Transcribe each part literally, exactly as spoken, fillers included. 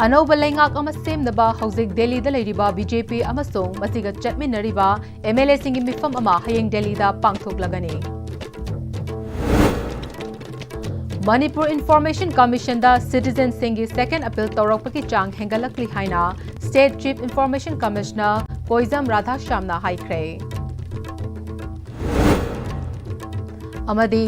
ꯑꯅꯧꯕ ꯂꯩꯉꯥꯛ ꯑꯃ ꯁꯦꯝꯅꯕ ꯍꯧꯖꯤꯛ ꯗꯦꯜꯂꯤꯗ ꯂꯩꯔꯤꯕ ꯕꯤ ꯖꯦ ꯄꯤ ꯑꯃꯁꯨꯡ ꯃꯁꯤꯒ ꯆꯠꯃꯤꯟꯅꯔꯤꯕ ꯑꯦꯝ ꯑꯦꯜ ꯑꯦꯁꯤꯡꯒꯤ ꯃꯤꯐꯝ ꯑꯃ ꯍꯌꯦꯡ ꯗꯦꯜꯂꯤꯗ ꯄꯥꯡꯊꯣꯛꯂꯒꯅꯤ꯫ ꯃꯅꯤꯄꯨꯔ ꯏꯟꯐꯣꯔꯃꯦꯁꯟ ꯀꯃꯤꯁꯟꯗ ꯁꯤꯇꯤꯖꯦꯟꯁꯤꯡꯒꯤ ꯁꯦꯀꯦꯟ ꯑꯄꯤꯜ ꯇꯧꯔꯛꯄꯒꯤ ꯆꯥꯡ ꯍꯦꯟꯒꯠꯂꯛꯂꯤ ꯍꯥꯏꯅ ꯁ꯭ꯇꯦꯠ ꯆꯤꯐ ꯏꯟꯐꯣꯔꯃꯦꯁꯟ ꯀꯃꯤꯁꯅꯔ ꯀꯣꯏꯖꯝ ꯔꯥꯙꯥꯁ꯭ꯌꯥꯝꯅ ꯍꯥꯏꯈ꯭ꯔꯦ꯫ ꯑꯃꯗꯤ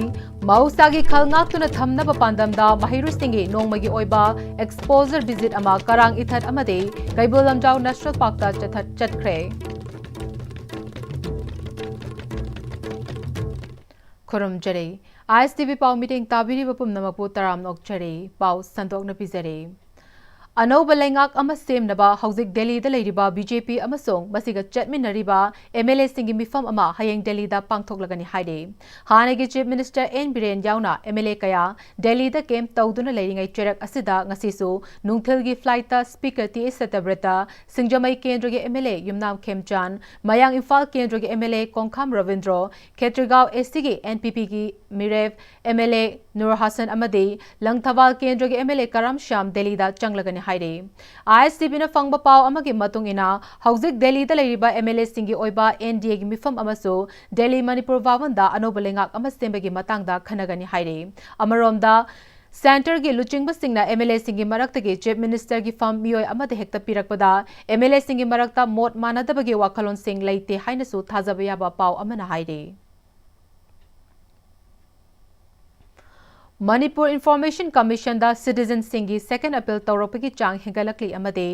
ꯃꯍꯧꯁꯥꯒꯤ ꯈꯜ ꯉꯥꯛꯇꯨꯅ ꯊꯝꯅꯕ ꯄꯥꯟꯗꯝꯗ ꯃꯍꯩꯔꯣꯏꯁꯤꯡꯒꯤ ꯅꯣꯡꯃꯒꯤ ꯑꯣꯏꯕ exposure visit ꯑꯃ ꯀꯔꯥꯡ ꯏꯊꯠ ꯑꯃꯗꯤ ꯀꯩꯕꯨꯜ ꯂꯝꯖꯥꯎ ꯅꯦꯁꯅꯦꯜ ꯄꯥꯔꯛꯇ ꯆꯠꯊꯠ-, ꯆꯠꯈ꯭ꯔꯦ꯫ ꯈꯨꯔꯨꯝꯖꯔꯤ꯫ ꯑꯥꯏ ꯑꯦꯁ ꯇꯤ ꯚꯤ ꯄꯥꯎ ꯃꯤꯠꯌꯦꯡ ꯇꯥꯕꯤꯔꯤꯕ ꯄꯨꯝꯅꯃꯛꯄꯨ ꯇꯔꯥꯝꯅ ꯑꯣꯛꯆꯔꯤ꯫ ꯄꯥꯎ ꯁꯟꯗꯣꯛꯅ ꯄꯤꯖꯔꯤ꯫ ꯑꯅꯧꯕ ꯂꯩꯉꯥꯛ ꯑꯃ ꯁꯦꯝꯅꯕ ꯍꯧꯖꯤꯛ ꯗꯦꯜꯂꯤꯗ ꯂꯩꯔꯤꯕ ꯕꯤ ꯖꯦ ꯄꯤ ꯑꯃꯁꯨꯡ ꯃꯁꯤꯒ ꯆꯠꯃꯤꯟꯅꯔꯤꯕ ꯑꯦꯝ ꯑꯦꯜ ꯑꯦꯁꯤꯡꯒꯤ ꯃꯤꯐꯝ ꯑꯃ ꯍꯌꯦꯡ ꯗꯦꯜꯂꯤꯗ ꯄꯥꯡꯊꯣꯛꯂꯒꯅꯤ ꯍꯥꯏꯔꯤ꯫ ꯍꯥꯟꯅꯒꯤ ꯆꯤꯐ ꯃꯤꯅꯤꯁꯇꯔ ꯑꯦꯟ ꯕꯤꯔꯦꯟ ꯌꯥꯎꯅ ꯑꯦꯝ ꯑꯦꯜ ꯑꯦ ꯀꯌꯥ ꯗꯦꯜꯂꯤꯗ ꯀꯦꯝꯞ ꯇꯧꯗꯨꯅ ꯂꯩꯔꯤꯉꯩ ꯆꯩꯔꯛ ꯑꯁꯤꯗ ꯉꯁꯤꯁꯨ ꯅꯨꯡꯊꯤꯜꯒꯤ ꯐ꯭ꯂꯥꯏꯠꯇ ꯁ꯭ꯄꯤꯀꯔ ꯇꯤ ꯑꯦꯁ ꯁꯇ꯭ꯌꯕ꯭ꯔꯇ, ꯁꯤꯡꯖꯃꯩ ꯀꯦꯟꯗ꯭ꯔꯒꯤ ꯑꯦꯝ ꯑꯦꯜ ꯑꯦ ꯌꯨꯝꯅꯥꯝ ꯈꯦꯝꯆꯥꯟ, ꯃꯌꯥꯡ ꯏꯝꯐꯥꯜ ꯀꯦꯟꯗ꯭ꯔꯒꯤ ꯑꯦꯝ ꯑꯦꯜ ꯑꯦ ꯀꯣꯡꯈꯥꯝ ꯔꯕꯤꯟꯗ꯭ꯔꯣ, ꯈꯦꯇ꯭ꯔꯤꯒꯥꯎ ꯑꯦꯁ ꯇꯤꯒꯤ ꯑꯦꯟ ꯄꯤ ꯄꯤꯒꯤ ꯃꯤꯔꯦꯞ M L A Nur Hasan ꯑꯃꯗꯤ ꯂꯪꯊꯕꯥꯜ ꯀꯦꯟꯗ꯭ꯔꯒꯤ ꯑꯦꯝ ꯑꯦꯜ ꯑꯦ ꯀꯔꯥꯝ ꯁ꯭ꯌꯥꯝ ꯗꯦꯜꯂꯤꯗ ꯆꯪꯂꯒꯅꯤ ꯍꯥꯏꯔꯤ꯫ ꯑꯥꯏ ꯑꯦꯁ ꯇꯤ ꯚꯤꯅ ꯐꯪꯕ ꯄꯥꯎ ꯑꯃꯒꯤ ꯃꯇꯨꯡ ꯏꯟꯅ, ꯍꯧꯖꯤꯛ ꯗꯦꯜꯂꯤꯗ ꯂꯩꯔꯤꯕ ꯑꯦꯝ ꯑꯦꯜ ꯑꯦꯁꯤꯡꯒꯤ ꯑꯣꯏꯕ ꯑꯦꯟ ꯗꯤ ꯑꯦꯒꯤ ꯃꯤꯐꯝ ꯑꯃꯁꯨ ꯗꯦꯜꯂꯤ ꯃꯅꯤꯄꯨꯔ ꯚꯥꯕꯟꯗ ꯑꯅꯧꯕ ꯂꯩꯉꯥꯛ ꯑꯃ ꯁꯦꯝꯕꯒꯤ ꯃꯇꯥꯡꯗ ꯈꯟꯅꯒꯅꯤ ꯍꯥꯏꯔꯤ꯫ ꯑꯃꯔꯣꯝꯗ, ꯁꯦꯟꯇꯔꯒꯤ ꯂꯨꯆꯤꯡꯕꯁꯤꯡꯅ ꯑꯦꯝ ꯑꯦꯜ ꯑꯦꯁꯤꯡꯒꯤ ꯃꯔꯛꯇꯒꯤ ꯆꯤꯐ ꯃꯤꯅꯤꯁꯇꯔꯒꯤ ꯐꯝ ꯃꯤꯑꯣꯏ ꯑꯃꯗ ꯍꯦꯛꯇ ꯄꯤꯔꯛꯄꯗ ꯑꯦꯝ ꯑꯦꯜ ꯑꯦꯁꯤꯡꯒꯤ ꯃꯔꯛꯇ ꯃꯣꯠ ꯃꯥꯟꯅꯗꯕꯒꯤ ꯋꯥꯈꯜꯂꯣꯟꯁꯤꯡ ꯂꯩꯇꯦ ꯍꯥꯏꯅꯁꯨ ꯊꯥꯖꯕ ꯌꯥꯕ ꯄꯥꯎ ꯑꯃꯅ ꯍꯥꯏꯔꯤ꯫ ꯃꯅꯤꯄꯨꯔ ꯏꯟꯐꯣꯔꯃꯦꯁꯟ ꯀꯃꯤꯁꯟꯗ ꯁꯤꯇꯤꯖꯦꯟꯁꯤꯡꯒꯤ ꯁꯦꯀꯦꯟ ꯑꯄꯤꯜ ꯇꯧꯔꯛꯄꯒꯤ ꯆꯥꯡ ꯍꯦꯟꯒꯠꯂꯛꯂꯤ ꯑꯃꯗꯤ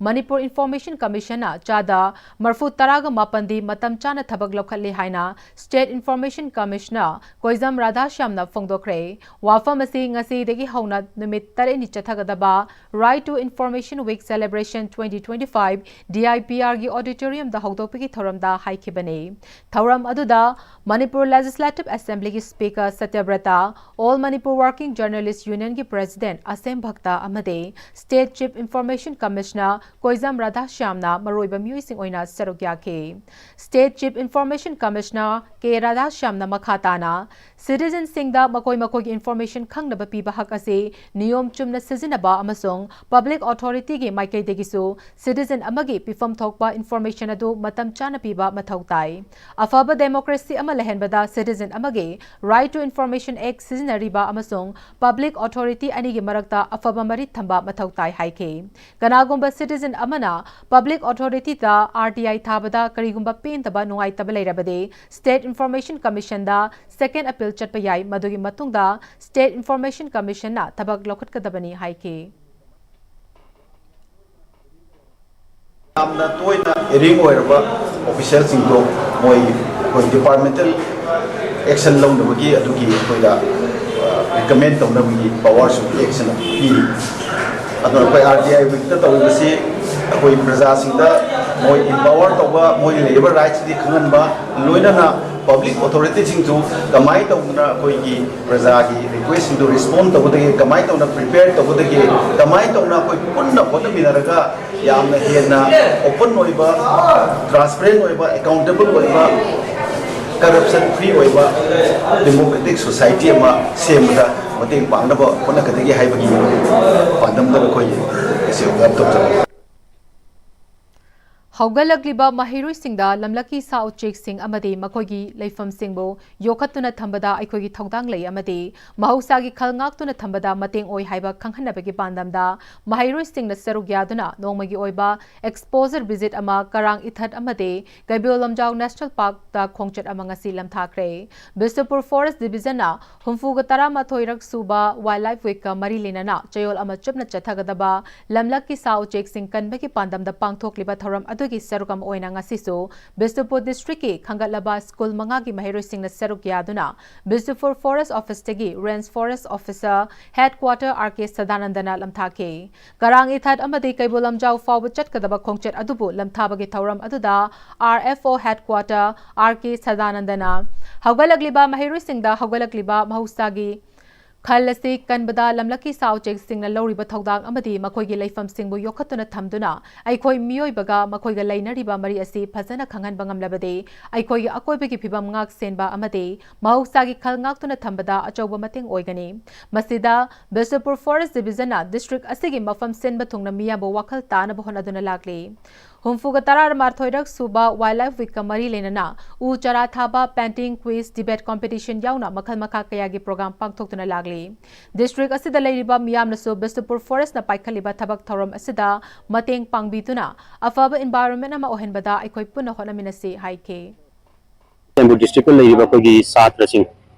ꯃꯅꯤꯄꯨꯔ ꯏꯟꯐꯣꯔꯃꯦꯁꯟ ꯀꯃꯤꯁꯟꯅ ꯆꯥꯗ ꯃꯔꯐꯨ ꯇꯔꯥꯒ ꯃꯥꯄꯟꯗꯤ ꯃꯇꯝ ꯆꯥꯅ ꯊꯕꯛ ꯂꯧꯈꯠꯂꯤ ꯍꯥꯏꯅ ꯁ꯭ꯇꯦꯠ ꯏꯟꯐꯣꯔꯃꯦꯁꯟ ꯀꯃꯤꯁꯅꯔ ꯀꯣꯏꯖꯝ ꯔꯥꯙꯥꯁ꯭ꯌꯥꯝꯅ ꯐꯣꯡꯗꯣꯛꯈ꯭ꯔꯦ꯫ ꯋꯥꯐꯝ ꯑꯁꯤ ꯉꯁꯤꯗꯒꯤ ꯍꯧꯅ ꯅꯨꯃꯤꯠ ꯇꯔꯦꯠꯅꯤ ꯆꯠꯊꯒꯗꯕ Right to Information Week Celebration twenty twenty-five, D I P R ꯒꯤ auditorium ꯗ ꯍꯧꯗꯣꯛꯄꯒꯤ ꯊꯧꯔꯝꯗ ꯍꯥꯏꯈꯤꯕꯅꯤ꯫ ꯊꯧꯔꯝ ꯑꯗꯨꯗ ꯃꯅꯤꯄꯨꯔ Legislative Assembly ꯒꯤ Speaker ꯁꯇ꯭ꯌꯕ꯭ꯔꯇ, All Manipur Working Journalist Union ꯒꯤ President ꯑꯁꯦꯝ ꯚꯛꯇ ꯑꯃꯗꯤ State Chief Information Commissioner ꯀꯣꯏꯖꯝ ꯔꯥꯙꯥꯁ꯭ꯌꯥꯝꯅ ꯃꯔꯨꯑꯣꯏꯕ ꯃꯤꯑꯣꯏꯁꯤꯡ ꯑꯣꯏꯅ ꯁꯔꯨꯛ ꯌꯥꯈꯤ꯫ State Chief Information Commissioner ꯀꯦ ꯔꯥꯙꯥꯁ꯭ꯌꯥꯝꯅ ꯃꯈꯥ ꯇꯥꯅ citizen ꯁꯤꯡꯗ ꯃꯈꯣꯏ ꯃꯈꯣꯏꯒꯤ information ꯈꯪꯅꯕ ꯄꯤꯕ ꯍꯛ ꯑꯁꯤ ꯅꯤꯌꯣꯝ ꯆꯨꯝꯅ ꯁꯤꯖꯤꯟꯅꯕ ꯑꯃꯁꯨꯡ public authority ꯒꯤ ꯃꯥꯏꯀꯩꯗꯒꯤꯁꯨ citizen ꯑꯃꯒꯤ ꯄꯤꯐꯝ ꯊꯣꯛꯄ information ꯑꯗꯨ ꯃꯇꯝ ꯆꯥꯅ ꯄꯤꯕ ꯃꯊꯧ ꯇꯥꯏ꯫ ꯑꯐꯕ democracy ꯑꯃ ꯂꯩꯍꯟꯕꯗ citizen ꯑꯃꯒꯤ Right to Information Act ꯁꯤꯖꯤꯟꯅꯔꯤꯕ ꯑꯃꯁꯨꯡ public authority ꯑꯅꯤꯒꯤ ꯃꯔꯛꯇ ꯑꯐꯕ ꯃꯔꯤ ꯊꯝꯕ ꯃꯊꯧ ꯇꯥꯏ ꯍꯥꯏꯈꯤ꯫ ꯀꯅꯥꯒꯨꯝꯕ citizen ꯑꯃꯅ public authority the R T I ꯊꯥꯕꯗ ꯀꯔꯤꯒꯨꯝꯕ ꯄꯦꯟꯗꯕ ꯅꯨꯡꯉꯥꯏꯇꯕ ꯂꯩꯔꯕꯗꯤ State Information Commission ꯗ second appeal ꯆꯠꯄ ꯌꯥꯏ, ꯃꯗꯨꯒꯤ ꯃꯇꯨꯡꯗ State Information Commission ꯅ ꯊꯕꯛ ꯂꯧꯈꯠꯀꯗꯕꯅꯤ ꯍꯥꯏꯈꯤ꯫ ꯌꯥꯝꯅ ꯇꯣꯏꯅ erring ꯑꯣꯏꯔꯕ official ꯁꯤꯡꯗꯣ ꯃꯣꯏ ꯑꯩꯈꯣꯏ departmental action ꯂꯧꯅꯕꯒꯤ ꯑꯗꯨꯒꯤ ꯑꯩꯈꯣꯏꯗ recommend ꯇꯧꯅꯕꯒꯤ power ꯁꯨ action ꯄꯤꯔꯤ꯫ ꯑꯗꯨꯅ ꯑꯩꯈꯣꯏ R T I week ꯇ ꯇꯧꯔꯤꯕꯁꯤ ꯑꯩꯈꯣꯏ ꯄ꯭ꯔꯖꯥꯁꯤꯡꯗ ꯃꯣꯏ empower ꯇꯧꯕ, ꯃꯣꯏꯒꯤ ꯂꯩꯔꯤꯕ rights ꯇꯤ ꯈꯪꯍꯟꯕ, ꯂꯣꯏꯅꯅ public authority ꯁꯤꯡꯁꯨ ꯀꯃꯥꯏꯅ ꯇꯧꯗꯅ ꯑꯩꯈꯣꯏꯒꯤ ꯄ꯭ꯔꯖꯥꯒꯤ request ꯁꯤꯡꯗꯨ respond ꯇꯧꯒꯗꯒꯦ, ꯀꯃꯥꯏꯅ ꯇꯧꯅ prepare ꯇꯧꯒꯗꯒꯦ, ꯀꯃꯥꯏꯅ ꯇꯧꯅ ꯑꯩꯈꯣꯏ ꯄꯨꯟꯅ ꯍꯣꯠꯅꯃꯤꯟꯅꯔꯒ ꯌꯥꯝꯅ ꯍꯦꯟꯅ open ꯑꯣꯏꯕ, transparent ꯑꯣꯏꯕ, accountable ꯑꯣꯏꯕ, corruption free ꯑꯣꯏꯕ democratic society ꯑꯃ ꯁꯦꯝꯕꯗ ꯃꯇꯦꯡ ꯄꯥꯡꯅꯕ ꯍꯣꯠꯅꯒꯗꯒꯦ ꯍꯥꯏꯕꯒꯤ ꯄꯥꯟꯗꯝꯗ ꯑꯩꯈꯣꯏ ꯉꯁꯤ welcome ꯇꯧꯖꯕꯅꯤ꯫ ꯍꯧꯒꯠꯂꯛꯂꯤꯕ ꯃꯍꯩꯔꯣꯏꯁꯤꯡꯗ ꯂꯝꯂꯛꯀꯤ ꯁꯥ ꯎꯆꯦꯛꯁꯤꯡ ꯑꯃꯗꯤ ꯃꯈꯣꯏꯒꯤ ꯂꯩꯐꯝꯁꯤꯡꯕꯨ ꯌꯣꯛꯈꯠꯇꯨꯅ ꯊꯝꯕꯗ ꯑꯩꯈꯣꯏꯒꯤ ꯊꯧꯗꯥꯡ ꯂꯩ ꯑꯃꯗꯤ ꯃꯍꯧꯁꯥꯒꯤ ꯈꯜ ꯉꯥꯛꯇꯨꯅ ꯊꯝꯕꯗ ꯃꯇꯦꯡ ꯑꯣꯏ ꯍꯥꯏꯕ ꯈꯪꯍꯟꯅꯕꯒꯤ ꯄꯥꯟꯗꯝꯗ ꯃꯍꯩꯔꯣꯏꯁꯤꯡꯅ ꯁꯔꯨꯛ ꯌꯥꯗꯨꯅ ꯅꯣꯡꯃꯒꯤ ꯑꯣꯏꯕ exposure visit ꯑꯃ ꯀꯔꯥꯡ ꯏꯊꯠ ꯑꯃꯗꯤ ꯀꯩꯕꯨꯜ ꯂꯝꯖꯥꯎ National Park ꯇ ꯈꯣꯡꯆꯠ ꯑꯃ ꯉꯁꯤ ꯂꯝꯊꯥꯈ꯭ꯔꯦ꯫ ꯕꯤꯁꯅꯨꯄꯨꯔ Forest Division ꯅ ꯍꯨꯝꯐꯨꯒ ꯇꯔꯥꯃꯥꯊꯣꯏꯔꯛ ꯁꯨꯕ Wildlife Week ꯀ ꯃꯔꯤ ꯂꯩꯅꯅ ꯆꯌꯣꯜ ꯑꯃ ꯆꯨꯞꯅ ꯆꯠꯊꯒꯗꯕ ꯂꯝꯂꯛꯀꯤ ꯁꯥ ꯎꯆꯦꯛꯁꯤꯡ ꯀꯟꯕꯒꯤ ꯄꯥꯟꯗꯝꯗ ꯄꯥꯡꯊꯣꯛꯂꯤꯕ ꯊꯧꯔꯝ ꯑꯗꯨꯒꯤ ꯁꯔꯨꯛ ꯑꯃ ꯑꯣꯏꯅ ꯉꯁꯤꯁꯨ ꯕꯤꯁꯅꯨꯄꯨꯔ district ꯀꯤ ꯈꯟꯒꯠꯂꯕ school ꯃꯉꯥꯒꯤ ꯃꯍꯩꯔꯣꯏꯁꯤꯡꯅ ꯁꯔꯨꯛ ꯌꯥꯗꯨꯅ ꯕꯤꯁꯅꯨꯄꯨꯔ Forest Office ꯇꯒꯤ Range Forest Officer Headquarter R K ꯁꯗꯥꯅꯟꯗꯅ ꯂꯝꯊꯥꯈꯤ꯫ ꯀꯔꯥꯡ ꯏꯊꯠ ꯑꯃꯗꯤ ꯀꯩꯕꯨꯜ ꯂꯝꯖꯥꯎ ꯐꯥꯎꯕ ꯆꯠꯀꯗꯕ ꯈꯣꯡꯆꯠ ꯑꯗꯨꯕꯨ ꯂꯝꯊꯥꯕꯒꯤ ꯊꯧꯔꯝ ꯑꯗꯨꯗ R F O Headquarter R K ꯁꯗꯥꯅꯟꯗꯅ ꯍꯧꯒꯠꯂꯛꯂꯤꯕ ꯃꯍꯩꯔꯣꯏꯁꯤꯡꯗ ꯍꯧꯒꯠꯂꯛꯂꯤꯕ ꯃꯍꯧꯁꯥꯒꯤ ꯈꯜ ꯑꯁꯤ ꯀꯟꯕꯗ ꯂꯝꯂꯛꯀꯤ ꯁꯥ ꯎꯆꯦꯛꯁꯤꯡꯅ ꯂꯧꯔꯤꯕ ꯊꯧꯗꯥꯡ ꯑꯃꯗꯤ ꯃꯈꯣꯏꯒꯤ ꯂꯩꯐꯝꯁꯤꯡꯕꯨ ꯌꯣꯛꯈꯠꯇꯨꯅ ꯊꯝꯗꯨꯅ ꯑꯩꯈꯣꯏ ꯃꯤꯑꯣꯏꯕꯒ ꯃꯈꯣꯏꯒ ꯂꯩꯅꯔꯤꯕ ꯃꯔꯤ ꯑꯁꯤ ꯐꯖꯅ ꯈꯪꯍꯟꯕ ꯉꯝꯂꯕꯗꯤ ꯑꯩꯈꯣꯏꯒꯤ ꯑꯀꯣꯏꯕꯒꯤ ꯐꯤꯕꯝ ꯉꯥꯛ ꯁꯦꯟꯕ ꯑꯃꯗꯤ ꯃꯍꯧꯁꯥꯒꯤ ꯈꯜ ꯉꯥꯛꯇꯨꯅ ꯊꯝꯕꯗ ꯑꯆꯧꯕ ꯃꯇꯦꯡ ꯑꯣꯏꯒꯅꯤ꯫ ꯃꯁꯤꯗ ꯕꯤꯁꯅꯨꯄꯨꯔ ꯐꯣꯔꯦꯁ ꯗꯤꯕꯤꯖꯟꯅ ꯗꯤꯁꯇ꯭ꯔꯤꯛ ꯑꯁꯤꯒꯤ ꯃꯐꯝ ꯁꯤꯟꯕ ꯊꯨꯡꯅ ꯃꯤꯌꯥꯝꯕꯨ ꯋꯥꯈꯜ ꯇꯥꯅꯕ ꯍꯣꯠꯅꯗꯨꯅ ꯂꯥꯛꯂꯤ꯫ ꯍꯨꯝꯐꯨꯒ ꯇꯔꯥꯃꯥꯊꯣꯏꯔꯛ ꯁꯨꯕ ꯋꯥꯏꯜ ꯂꯥꯏꯐ ꯋꯤꯛꯀ ꯃꯔꯤ ꯂꯩꯅꯅ ꯎ ꯆꯥꯔꯥ ꯊꯥꯕ, ꯄꯦꯟꯇꯤꯡ, ꯀ꯭ꯋꯤꯖ, ꯗꯤꯕꯦꯠ ꯀꯣꯝꯄꯤꯇꯤꯁꯟ ꯌꯥꯎꯅ ꯃꯈꯜ ꯃꯈꯥ ꯀꯌꯥꯒꯤ ꯄ꯭ꯔꯣꯒ꯭ꯔꯥꯝ ꯄꯥꯡꯊꯣꯛꯇꯨꯅ ꯂꯥꯛꯂꯤ꯫ ꯗꯤꯁꯇ꯭ꯔꯤꯛ ꯑꯁꯤꯗ ꯂꯩꯔꯤꯕ ꯃꯤꯌꯥꯝꯅꯁꯨ ꯕꯤꯁꯅꯨꯄꯨꯔ ꯐꯣꯔꯦꯁꯅ ꯄꯥꯏꯈꯠꯂꯤꯕ ꯊꯕꯛ ꯊꯧꯔꯝ ꯑꯁꯤꯗ ꯃꯇꯦꯡ ꯄꯥꯡꯕꯤꯗꯨꯅ ꯑꯐꯕ ꯏꯟꯚꯥꯏꯔꯣꯟꯃꯦꯟ ꯑꯃ ꯑꯣꯏꯍꯟꯕꯗ ꯑꯩꯈꯣꯏ ꯄꯨꯟꯅ ꯍꯣꯠꯅꯃꯤꯟꯅꯁꯤ ꯍꯥꯏꯈꯤ꯫ ꯆꯨꯔꯆꯥꯟꯄꯨꯔ ꯗꯤꯁꯇ꯭ꯔꯤꯛꯇ ꯂꯩꯔꯤꯕ ꯑꯩꯈꯣꯏꯒꯤ ꯁꯥꯇ꯭ꯔꯁꯤꯡ,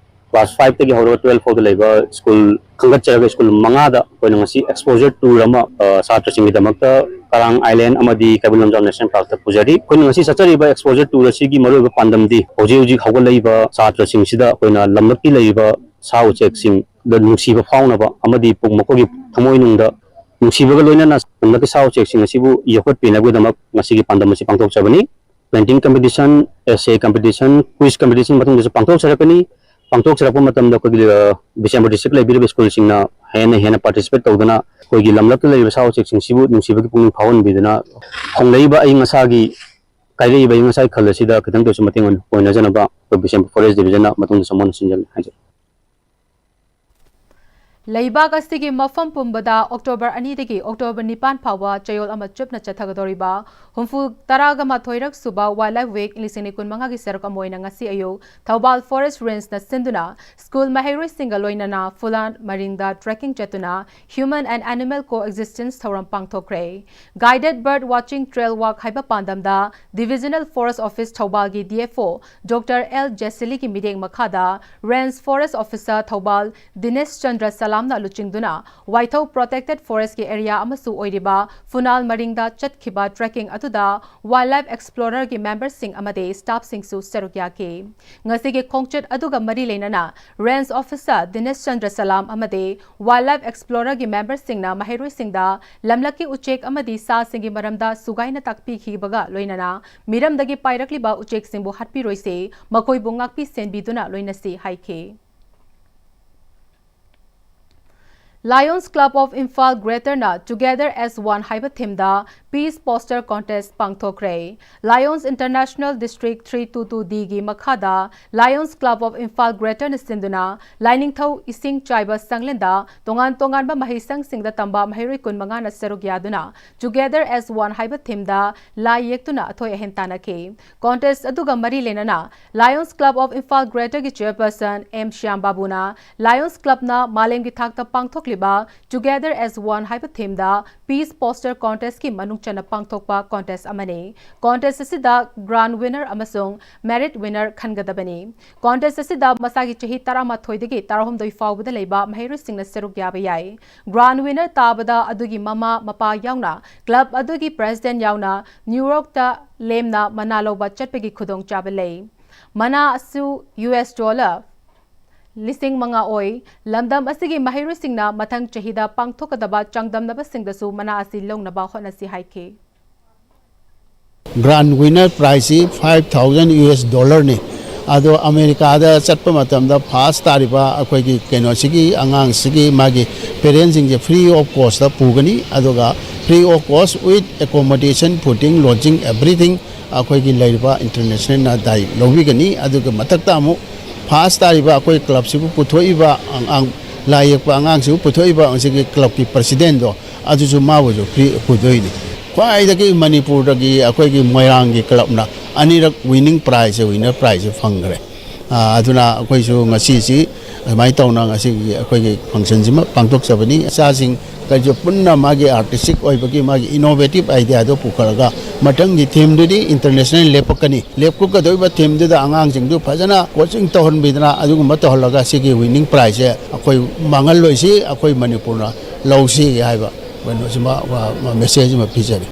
ꯀ꯭ꯂꯥꯁ ꯐꯥꯏꯚꯇꯒꯤ ꯍꯧꯔꯒ ꯇꯨꯋꯦꯜꯐ ꯐꯥꯎꯗ ꯂꯩꯕ ꯁ꯭ꯀꯨꯜ ꯈꯟꯒꯠꯆꯔꯒ ꯁ꯭ꯀꯨꯜ ꯃꯉꯥꯗ ꯑꯩꯈꯣꯏꯅ ꯉꯁꯤ ꯑꯦꯛꯁꯄꯣꯖꯔ ꯇꯨꯔ ꯑꯃ, ꯑ, ꯁꯥꯇ꯭ꯔꯁꯤꯡꯒꯤꯗꯃꯛꯇ ꯀꯔꯥꯡ ꯑꯥꯏꯂꯦꯟ ꯑꯃꯗꯤ ꯀꯩꯕꯨꯜ ꯂꯝꯖꯥꯎ ꯅꯦꯁꯅꯦꯜ ꯄꯥꯔꯛꯇ ꯄꯨꯖꯔꯤ꯫ ꯑꯩꯈꯣꯏꯅ ꯉꯁꯤ ꯆꯠꯆꯔꯤꯕ ꯑꯦꯛꯁꯄꯣꯖꯔ ꯇꯨꯔ ꯑꯁꯤꯒꯤ ꯃꯔꯨꯑꯣꯏꯕ ꯄꯥꯟꯗꯝꯗꯤ ꯍꯧꯖꯤꯛ ꯍꯧꯖꯤꯛ ꯍꯧꯒꯠꯂꯛꯏꯕ ꯁꯥꯇ꯭ꯔꯁꯤꯡꯁꯤꯗ ꯑꯩꯈꯣꯏꯅ ꯂꯝꯂꯛꯀꯤ ꯂꯩꯔꯤꯕ ꯁꯥ ꯎꯆꯦꯛꯁꯤꯡꯗ ꯅꯨꯡꯁꯤꯕ ꯐꯥꯎꯅꯕ ꯑꯃꯗꯤ ꯄꯨꯛ ꯃꯈꯣꯏꯒꯤ ꯊꯃꯣꯏꯅꯨꯡꯗ ꯅꯨꯡꯁꯤꯕꯒ ꯂꯣꯏꯅꯅ ꯂꯝꯂꯛꯀꯤ ꯁꯥ ꯎꯆꯦꯛꯁꯤꯡ ꯑꯁꯤꯕꯨ ꯌꯣꯛꯈꯠꯄꯤꯅꯕꯒꯤꯗꯃꯛ ꯉꯁꯤꯒꯤ ꯄꯥꯟꯗꯝ ꯑꯁꯤ ꯄꯥꯡꯊꯣꯛꯆꯕꯅꯤ꯫ Painting competition, essay competition, quiz competition ꯃꯇꯨꯡꯗꯁꯨ ꯄꯥꯡꯊꯣꯛꯆꯔꯛꯀꯅꯤ꯫ ꯄꯥꯡꯊꯣꯛꯆꯔꯛꯄ ꯃꯇꯝꯗ ꯑꯩꯈꯣꯏꯒꯤ, ꯑ, ꯕꯤꯁꯦꯝꯄꯨꯔ ꯗꯤꯁꯇ꯭ꯔꯤꯛ ꯂꯩꯕꯤꯔꯤꯕ ꯁ꯭ꯀꯨꯜꯁꯤꯡꯅ ꯍꯦꯟꯅ ꯍꯦꯟꯅ ꯄꯥꯔꯇꯤꯁꯤꯄꯦꯠ ꯇꯧꯗꯨꯅ ꯑꯩꯈꯣꯏꯒꯤ ꯂꯝꯂꯛꯇ ꯂꯩꯔꯤꯕ ꯁꯥ ꯎꯆꯦꯛꯁꯤꯡꯁꯤꯕꯨ ꯅꯨꯡꯁꯤꯕꯒꯤ ꯄꯨꯛꯅꯤꯡ ꯐꯥꯎꯍꯟꯕꯤꯗꯨꯅ ꯍꯣꯡꯂꯛꯏꯕ ꯑꯏꯪ ꯑꯁꯥꯒꯤ, ꯀꯥꯏꯔꯛꯏꯕ ꯑꯏꯪ ꯑꯁꯥꯒꯤ ꯈꯜ ꯑꯁꯤꯗ ꯈꯤꯇꯪꯗꯁꯨ ꯃꯇꯦꯡ ꯑꯣꯏꯅ, ꯑꯣꯏꯅꯖꯅꯕ ꯑꯩꯈꯣꯏ ꯕꯤꯁꯦꯝꯄꯨꯔ ꯐꯣꯔꯦꯁ ꯗꯤꯕꯤꯖꯟꯅ ꯃꯇꯨꯡꯗꯁꯨ ꯑꯃꯨꯛ ꯍꯟꯅ ꯁꯤꯟꯖꯜꯂꯤ ꯍꯥꯏꯖꯔꯤ꯫ ꯂꯩꯕꯥꯛ ꯑꯁꯤꯒꯤ ꯃꯐꯝ ꯄꯨꯝꯕꯗ ꯑꯣꯛꯇꯣꯕꯔ ꯑꯅꯤꯗꯒꯤ ꯑꯣꯛꯇꯣꯕꯔ ꯅꯤꯄꯥꯟ ꯐꯥꯎꯕ ꯆꯌꯣꯜ ꯑꯃ ꯆꯨꯞꯅ ꯆꯠꯊꯒꯗꯧꯔꯤꯕ ꯍꯨꯝꯐꯨ, ꯇꯔꯥꯒ ꯃꯥꯊꯣꯏꯔꯛ ꯁꯨꯕ ꯋꯥꯏꯜ ꯂꯥꯏꯐ ꯋꯤꯛ ꯂꯤꯁꯤꯡ ꯑꯅꯤ ꯀꯨꯟꯃꯉꯥꯒꯤ ꯁꯔꯨꯛ ꯑꯃ ꯑꯣꯏꯅ ꯉꯁꯤ ꯑꯌꯨꯛ ꯊꯧꯕꯥꯜ ꯐꯣꯔꯦꯁ ꯔꯦꯟꯖꯅ ꯁꯤꯟꯗꯨꯅ ꯁ꯭ꯀꯨꯜ ꯃꯍꯩꯔꯣꯏꯁꯤꯡꯒ ꯂꯣꯏꯅꯅ ꯐꯨꯂꯥꯟ ꯃꯔꯤꯡꯗ ꯇ꯭ꯔꯦꯛꯀꯤꯡ ꯆꯠꯇꯨꯅ Human and Animal Coexistence ꯊꯧꯔꯝ ꯄꯥꯡꯊꯣꯛꯈ꯭ꯔꯦ꯫ Guided Bird Watching Trail Walk ꯍꯥꯏꯕ ꯄꯥꯟꯗꯝꯗ Divisional Forest Office ꯊꯧꯕꯥꯜꯒꯤ D F O Doctor L ꯖꯦꯁꯤꯂꯤꯒꯤ ꯃꯤꯠꯌꯦꯡ ꯃꯈꯥꯗ Range Forest Officer ꯊꯧꯕꯥꯜ ꯗꯤꯅꯦꯁ ꯆꯟꯗ꯭ꯔ ꯁꯂꯥꯝꯅ ꯂꯨꯆꯤꯡꯗꯨꯅ ꯋꯥꯏꯊꯧ Protected Forest ꯀꯤ ꯑꯦꯔꯤꯌꯥ ꯑꯃꯁꯨ ꯑꯣꯏꯔꯤꯕ ꯐꯨꯅꯥꯜ ꯃꯔꯤꯡꯗ ꯆꯠꯈꯤꯕ ꯇ꯭ꯔꯦꯛꯀꯤꯡ ꯑꯗꯨꯗ ꯋꯥꯏꯜ ꯂꯥꯏꯐ ꯑꯦꯛꯁꯄ꯭ꯂꯣꯔꯔꯒꯤ ꯃꯦꯝꯕꯔꯁꯤꯡ ꯑꯃꯗꯤ ꯁ꯭ꯇꯥꯐꯁꯤꯡꯁꯨ ꯁꯔꯨꯛ ꯌꯥꯈꯤ꯫ ꯉꯁꯤꯒꯤ ꯈꯣꯡꯆꯠ ꯑꯗꯨꯒ ꯃꯔꯤ ꯂꯩꯅꯅ ꯔꯦꯟꯖ ꯑꯣꯐꯤꯁꯥꯔ ꯗꯤꯅꯦꯁ ꯆꯟꯗ꯭ꯔ ꯁꯂꯥꯝ ꯑꯃꯗꯤ ꯋꯥꯏꯜ ꯂꯥꯏꯐ ꯑꯦꯛꯁꯄ꯭ꯂꯣꯔꯔꯒꯤ ꯃꯦꯝꯕꯔꯁꯤꯡꯅ ꯃꯍꯩꯔꯣꯏꯁꯤꯡꯗ ꯂꯝꯂꯛꯀꯤ ꯎꯆꯦꯛ ꯑꯃꯗꯤ ꯁꯥꯁꯤꯡꯒꯤ ꯃꯔꯝꯗ ꯁꯨꯒꯥꯏꯅ ꯇꯥꯛꯄꯤꯈꯤꯕꯒ ꯂꯣꯏꯅꯅ ꯃꯤꯔꯝꯗꯒꯤ ꯄꯥꯏꯔꯛꯂꯤꯕ ꯎꯆꯦꯛꯁꯤꯡꯕꯨ ꯍꯥꯠꯄꯤꯔꯣꯏꯁꯤ, ꯃꯈꯣꯏꯕꯨ ꯉꯥꯛꯄꯤ ꯁꯦꯟꯕꯤꯗꯨꯅ ꯂꯣꯏꯅꯁꯤ ꯍꯥꯏꯈꯤ꯫ Lions Club of Imphal Greater ꯅ Together as One ꯍꯥꯏꯕ theme ꯗ Peace Poster Contest ꯄꯥꯡꯊꯣꯛꯈ꯭ꯔꯦ꯫ Lions International District three two two D ꯒꯤ ꯃꯈꯥꯗ Lions Club of Imphal Greater ꯅ ꯁꯤꯟꯗꯨꯅ ꯂꯥꯏꯅꯤꯡꯊꯧ ꯏꯁꯤꯡ ꯆꯥꯏꯕ ꯁꯪꯂꯦꯟꯗ ꯇꯣꯉꯥꯟ ꯇꯣꯉꯥꯟꯕ ꯃꯍꯩꯁꯪꯁꯤꯡꯗ ꯇꯝꯕ ꯃꯍꯩꯔꯣꯏ ꯀꯨꯟꯃꯉꯥꯅ ꯁꯔꯨꯛ ꯌꯥꯗꯨꯅ Together as One ꯍꯥꯏꯕ theme ꯗ ꯂꯥꯏ ꯌꯦꯛꯇꯨꯅ ꯑꯊꯣꯏ ꯑꯍꯦꯟ ꯇꯥꯟꯅꯈꯤ꯫ Contest ꯑꯗꯨꯒ ꯃꯔꯤ ꯂꯩꯅꯅ Lions Club of Imphal Greater ꯒꯤ chairperson ꯑꯦꯝ ꯁ꯭ꯌꯥꯝ ꯕꯥꯕꯨꯅ Lions Club ꯅ ꯃꯥꯂꯦꯝꯒꯤ ꯊꯥꯛꯇ ꯄꯥꯡꯊꯣꯛꯂꯤꯕ Together as One ꯍꯥꯏꯕ theme ꯗ Peace Poster Contest ꯀꯤ ꯃꯅꯨꯡ ꯆꯟꯅ ꯄꯥꯡꯊꯣꯛꯄ contest ꯑꯃꯅꯤ꯫ Contest ꯑꯁꯤꯗ grand winner ꯑꯃꯁꯨꯡ merit winner ꯈꯟꯒꯗꯕꯅꯤ꯫ Contest ꯑꯁꯤꯗ ꯃꯁꯥꯒꯤ ꯆꯍꯤ ꯇꯔꯥꯃꯥꯊꯣꯏꯗꯒꯤ ꯇꯔꯥꯍꯨꯝꯗꯣꯏ ꯐꯥꯎꯕꯗ ꯂꯩꯕ ꯃꯍꯩꯔꯣꯏꯁꯤꯡꯅ ꯁꯔꯨꯛ ꯌꯥꯕ ꯌꯥꯏ꯫ Grand winner ꯇꯥꯕꯗ ꯑꯗꯨꯒꯤ ꯃꯃꯥ ꯃꯄꯥ ꯌꯥꯎꯅ club ꯑꯗꯨꯒꯤ president ꯌꯥꯎꯅ New York ꯇ ꯂꯦꯝꯅ ꯃꯅꯥ ꯂꯧꯕ ꯆꯠꯄꯒꯤ ꯈꯨꯗꯣꯡꯆꯥꯕ ꯂꯩ꯫ ꯃꯅꯥ ꯑꯁꯤ ꯌꯨ ꯑꯦꯁ dollar ꯂꯤꯁꯤꯡ ꯃꯉꯥ ꯑꯣꯏ꯫ ꯂꯝꯗꯝ ꯑꯁꯤꯒꯤ ꯃꯍꯩꯔꯣꯏꯁꯤꯡꯅ ꯃꯊꯪ ꯆꯍꯤꯗ ꯄꯥꯡꯊꯣꯛꯀꯗꯕ ꯆꯥꯡꯗꯝꯅꯕꯁꯤꯡꯗꯁꯨ ꯃꯅꯥ ꯑꯁꯤ ꯂꯧꯅꯕ ꯍꯣꯠꯅꯁꯤ ꯍꯥꯏꯈꯤ꯫ Grand winner prize ꯁꯤ five thousand U S dollar ꯅꯤ꯫ ꯑꯗꯣ ꯑꯃꯦꯔꯤꯀꯥꯗ ꯆꯠꯄ ꯃꯇꯝꯗ first ꯇꯥꯔꯤꯕ ꯑꯩꯈꯣꯏꯒꯤ ꯀꯩꯅꯣꯁꯤꯒꯤ ꯑꯉꯥꯡꯁꯤꯒꯤ ꯃꯥꯒꯤ parent ꯁꯤꯡꯁꯦ free of cost ꯇ ꯄꯨꯒꯅꯤ꯫ ꯑꯗꯨꯒ free of cost with accommodation, fooding, lodging, everything ꯑꯩꯈꯣꯏꯒꯤ ꯂꯩꯔꯤꯕ international ꯅ ꯗꯥꯏ ꯂꯧꯕꯤꯒꯅꯤ꯫ ꯑꯗꯨꯒ ꯃꯊꯛꯇ ꯑꯃꯨꯛ first ꯇꯥꯔꯤꯕ ꯑꯩꯈꯣꯏ club ꯁꯤꯕꯨ ꯄꯨꯊꯣꯛꯏꯕ ꯑꯉꯥꯡ, ꯂꯥꯏ ꯌꯦꯛꯄ ꯑꯉꯥꯡꯁꯤꯕꯨ ꯄꯨꯊꯣꯛꯏꯕ ꯉꯁꯤꯒꯤ club ꯀꯤ president ꯗꯣ, ꯑꯗꯨꯁꯨ ꯃꯥꯕꯨꯁꯨ free ꯄꯨꯗꯣꯏꯅꯤ꯫ ꯈ꯭ꯋꯥꯏꯗꯒꯤ ꯃꯅꯤꯄꯨꯔꯗꯒꯤ ꯑꯩꯈꯣꯏꯒꯤ ꯃꯣꯏꯔꯥꯡꯒꯤ club ꯅ ꯑꯅꯤꯔꯛ winning prize ꯁꯦ, winner prize ꯁꯦ ꯐꯪꯈ꯭ꯔꯦ꯫ ꯑꯥ, ꯑꯗꯨꯅ ꯑꯩꯈꯣꯏꯁꯨ ꯉꯁꯤꯁꯤ ꯑꯗꯨꯃꯥꯏꯅ ꯇꯧꯅ ꯉꯁꯤꯒꯤ ꯑꯩꯈꯣꯏꯒꯤ function ꯁꯤꯃ ꯄꯥꯡꯊꯣꯛꯆꯕꯅꯤ꯫ ꯏꯆꯥꯁꯤꯡ ꯀꯩꯁꯨ ꯄꯨꯟꯅ ꯃꯥꯒꯤ artistic ꯑꯣꯏꯕꯒꯤ ꯃꯥꯒꯤ innovative idea ꯗꯣ ꯄꯨꯈꯠꯂꯒ ꯃꯊꯪꯒꯤ theme ꯗꯨꯗꯤ international ꯂꯦꯞꯄꯛꯀꯅꯤ꯫ ꯂꯦꯞꯀꯗꯧꯔꯤꯕ theme ꯗꯨꯗ ꯑꯉꯥꯡꯁꯤꯡꯗꯨ ꯐꯖꯅ coaching ꯇꯧꯍꯟꯕꯤꯗꯅ ꯑꯗꯨꯒꯨꯝꯕ ꯇꯧꯍꯜꯂꯒ ꯁꯤꯒꯤ winning prize ꯁꯦ ꯑꯩꯈꯣꯏ ꯃꯥꯡꯍꯜꯂꯣꯏꯁꯤ꯫ ꯑꯩꯈꯣꯏ ꯃꯅꯤꯄꯨꯔꯅ ꯂꯧꯁꯤ ꯍꯥꯏꯕ ꯀꯩꯅꯣꯁꯤꯃ, ꯃ-, message ꯑꯃ ꯄꯤꯖꯔꯤ꯫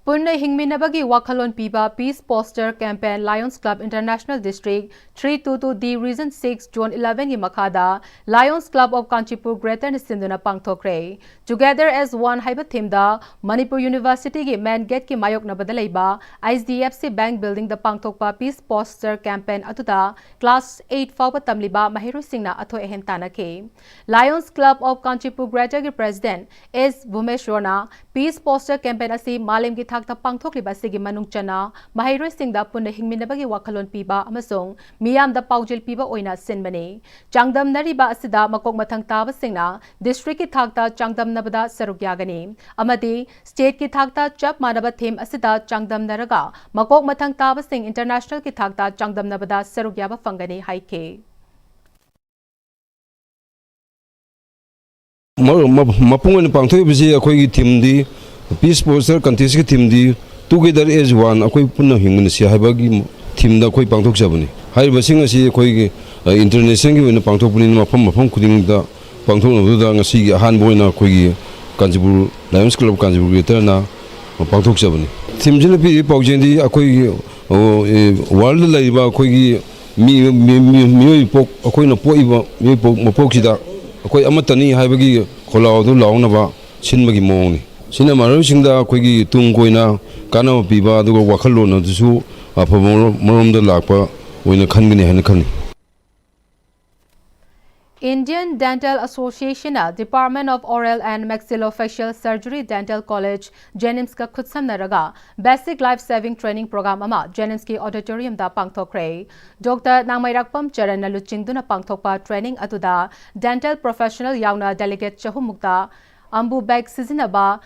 ꯄꯨꯟꯅ ꯍꯤꯡꯃꯤꯟꯅꯕꯒꯤ ꯋꯥꯈꯜꯂꯣꯟ ꯄꯤꯕ Peace Poster Campaign Lions Club International District three two two D Region six Zone eleven ꯒꯤ ꯃꯈꯥꯗ Lions Club of Kanchipur Greater ꯅ ꯁꯤꯟꯗꯨꯅ ꯄꯥꯡꯊꯣꯛꯈ꯭ꯔꯦ꯫ Together as One ꯍꯥꯏꯕ theme ꯗ ꯃꯅꯤꯄꯨꯔ University ꯒꯤ main gate ꯀꯤ ꯃꯥꯌꯣꯛꯅꯕꯗ ꯂꯩꯕ H D F C Bank Building ꯗ ꯄꯥꯡꯊꯣꯛꯄ Peace Poster Campaign ꯑꯗꯨꯗ class eight ꯐꯥꯎꯕ ꯇꯝꯂꯤꯕ ꯃꯍꯩꯔꯣꯏꯁꯤꯡꯅ ꯑꯊꯣꯏ ꯑꯍꯦꯟ ꯇꯥꯟꯅꯈꯤ꯫ Lions Club of Kanchipur Greater ꯒꯤ President S ꯚꯨꯃꯦꯁ꯭ꯋꯔꯅ Peace Poster Campaign ꯑꯁꯤ ꯃꯥꯂꯦꯝꯒꯤ ꯊꯥꯛꯇ ꯄꯥꯡꯊꯣꯛꯂꯤꯕ ꯑꯁꯤꯒꯤ ꯃꯅꯨꯡ ꯆꯟꯅ ꯃꯍꯩꯔꯣꯏꯁꯤꯡꯗ ꯄꯨꯟꯅ ꯍꯤꯡꯃꯤꯟꯅꯕꯒꯤ ꯋꯥꯈꯜꯂꯣꯟ ꯄꯤꯕ ꯑꯃꯁꯨꯡ ꯃꯤꯌꯥꯝꯗ ꯄꯥꯎꯖꯦꯜ ꯄꯤꯕ ꯑꯣꯏꯅ ꯁꯤꯟꯕꯅꯤ꯫ ꯆꯥꯡꯗꯝꯅꯔꯤꯕ ꯑꯁꯤꯗ ꯃꯀꯣꯛ ꯃꯊꯪ ꯇꯥꯕꯁꯤꯡꯅ district ꯀꯤ ꯊꯥꯛꯇ ꯆꯥꯡꯗꯝꯅꯕꯗ ꯁꯔꯨꯛ ꯌꯥꯒꯅꯤ ꯑꯃꯗꯤ state ꯀꯤ ꯊꯥꯛꯇ ꯆꯞ ꯃꯥꯟꯅꯕ theme ꯑꯁꯤꯗ ꯆꯥꯡꯗꯝꯅꯔꯒ ꯃꯀꯣꯛ ꯃꯊꯪ ꯇꯥꯕꯁꯤꯡ international ꯀꯤ ꯊꯥꯛꯇ ꯆꯥꯡꯗꯝꯅꯕꯗ ꯁꯔꯨꯛ ꯌꯥꯕ ꯐꯪꯒꯅꯤ ꯍꯥꯏꯈꯤ꯫ ꯃ-, ꯃ-, ꯃꯄꯨꯡ ꯑꯣꯏꯅ ꯄꯥꯡꯊꯣꯛꯏꯕꯁꯤ ꯑꯩꯈꯣꯏꯒꯤ theme ꯗꯤ, Peace Poster Contest ꯀꯤ theme ꯗꯤ Together as One, ꯑꯩꯈꯣꯏ ꯄꯨꯟꯅ ꯍꯤꯡꯃꯤꯟꯅꯁꯤ ꯍꯥꯏꯕꯒꯤ theme ꯗ ꯑꯩꯈꯣꯏ ꯄꯥꯡꯊꯣꯛꯆꯕꯅꯤ꯫ ꯍꯥꯏꯔꯤꯕꯁꯤꯡ ꯑꯁꯤ ꯑꯩꯈꯣꯏꯒꯤ, ꯑ, international ꯒꯤ ꯑꯣꯏꯅ ꯄꯥꯡꯊꯣꯛꯄꯅꯤꯅ ꯃꯐꯝ ꯃꯐꯝ ꯈꯨꯗꯤꯡꯗ ꯄꯥꯡꯊꯣꯛꯅꯕꯗꯨꯗ ꯉꯁꯤꯒꯤ ꯑꯍꯥꯟꯕ ꯑꯣꯏꯅ ꯑꯩꯈꯣꯏꯒꯤ Kanchipur Lions Club Kanchipur Greater ꯅ ꯄꯥꯡꯊꯣꯛꯆꯕꯅꯤ꯫ Theme ꯁꯤꯅ ꯄꯤꯔꯤꯕ ꯄꯥꯎꯖꯦꯜꯗꯤ ꯑꯩꯈꯣꯏꯒꯤ, ꯑꯣ, ꯑꯦ, world ꯗ ꯂꯩꯔꯤꯕ ꯑꯩꯈꯣꯏꯒꯤ ꯃꯤ-, ꯃꯤ-, ꯃꯤ-, ꯃꯤꯑꯣꯏ ꯄꯣꯛ-, ꯑꯩꯈꯣꯏꯅ ꯄꯣꯛꯏꯕ ꯃꯤꯑꯣꯏ ꯄꯣꯛ-, ꯃꯄꯣꯛꯁꯤꯗ ꯑꯩꯈꯣꯏ ꯑꯃꯠꯇꯅꯤ ꯍꯥꯏꯕꯒꯤ ꯈꯣꯜꯂꯥꯎ ꯑꯗꯨ ꯂꯥꯎꯅꯕ ꯁꯤꯟꯕꯒꯤ ꯃꯑꯣꯡꯅꯤ꯫ ꯁꯤꯅ ꯃꯍꯩꯔꯣꯏꯁꯤꯡꯗ ꯑꯩꯈꯣꯏꯒꯤ ꯇꯨꯡ ꯀꯣꯏꯅ ꯀꯥꯟꯅꯕ ꯄꯤꯕ, ꯑꯗꯨꯒ ꯋꯥꯈꯜꯂꯣꯟ ꯑꯗꯨꯁꯨ ꯑꯐꯕ ꯃꯔꯣꯝ-, ꯃꯔꯣꯝꯗ ꯂꯥꯛꯄ ꯑꯣꯏꯅ ꯈꯟꯒꯅꯤ ꯍꯥꯏꯅ ꯈꯜꯂꯤ꯫ Indian Dental Association ꯅ Department of Oral and Maxillofacial Surgery Dental College JNIMS ꯀ ꯈꯨꯠꯁꯝꯅꯔꯒ Basic Life Saving Training Program ꯑꯃ JNIMS ꯀꯤ auditorium ꯗ ꯄꯥꯡꯊꯣꯛꯈ꯭ꯔꯦ꯫ Doctor ꯅꯥꯡꯃꯩꯔꯥꯛꯄꯝ ꯆꯔꯟꯅ ꯂꯨꯆꯤꯡꯗꯨꯅ ꯄꯥꯡꯊꯣꯛꯄ training ꯑꯗꯨꯗ dental professional ꯌꯥꯎꯅ delegate ꯆꯍꯨꯝ ꯃꯨꯛꯇ ambu bag ꯁꯤꯖꯤꯟꯅꯕ,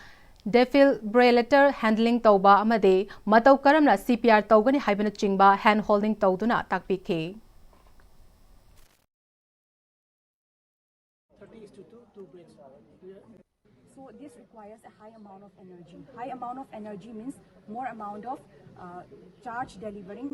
defibrillator handling ꯇꯧꯕ ꯑꯃꯗꯤ ꯃꯇꯧ ꯀꯔꯝꯅ C P R ꯇꯧꯒꯅꯤ ꯍꯥꯏꯕꯅꯆꯤꯡꯕ hand holding ꯇꯧꯗꯨꯅ ꯇꯥꯛꯄꯤꯈꯤ꯫ So this requires a high amount of energy. High amount of energy means more amount of uh, charge delivering.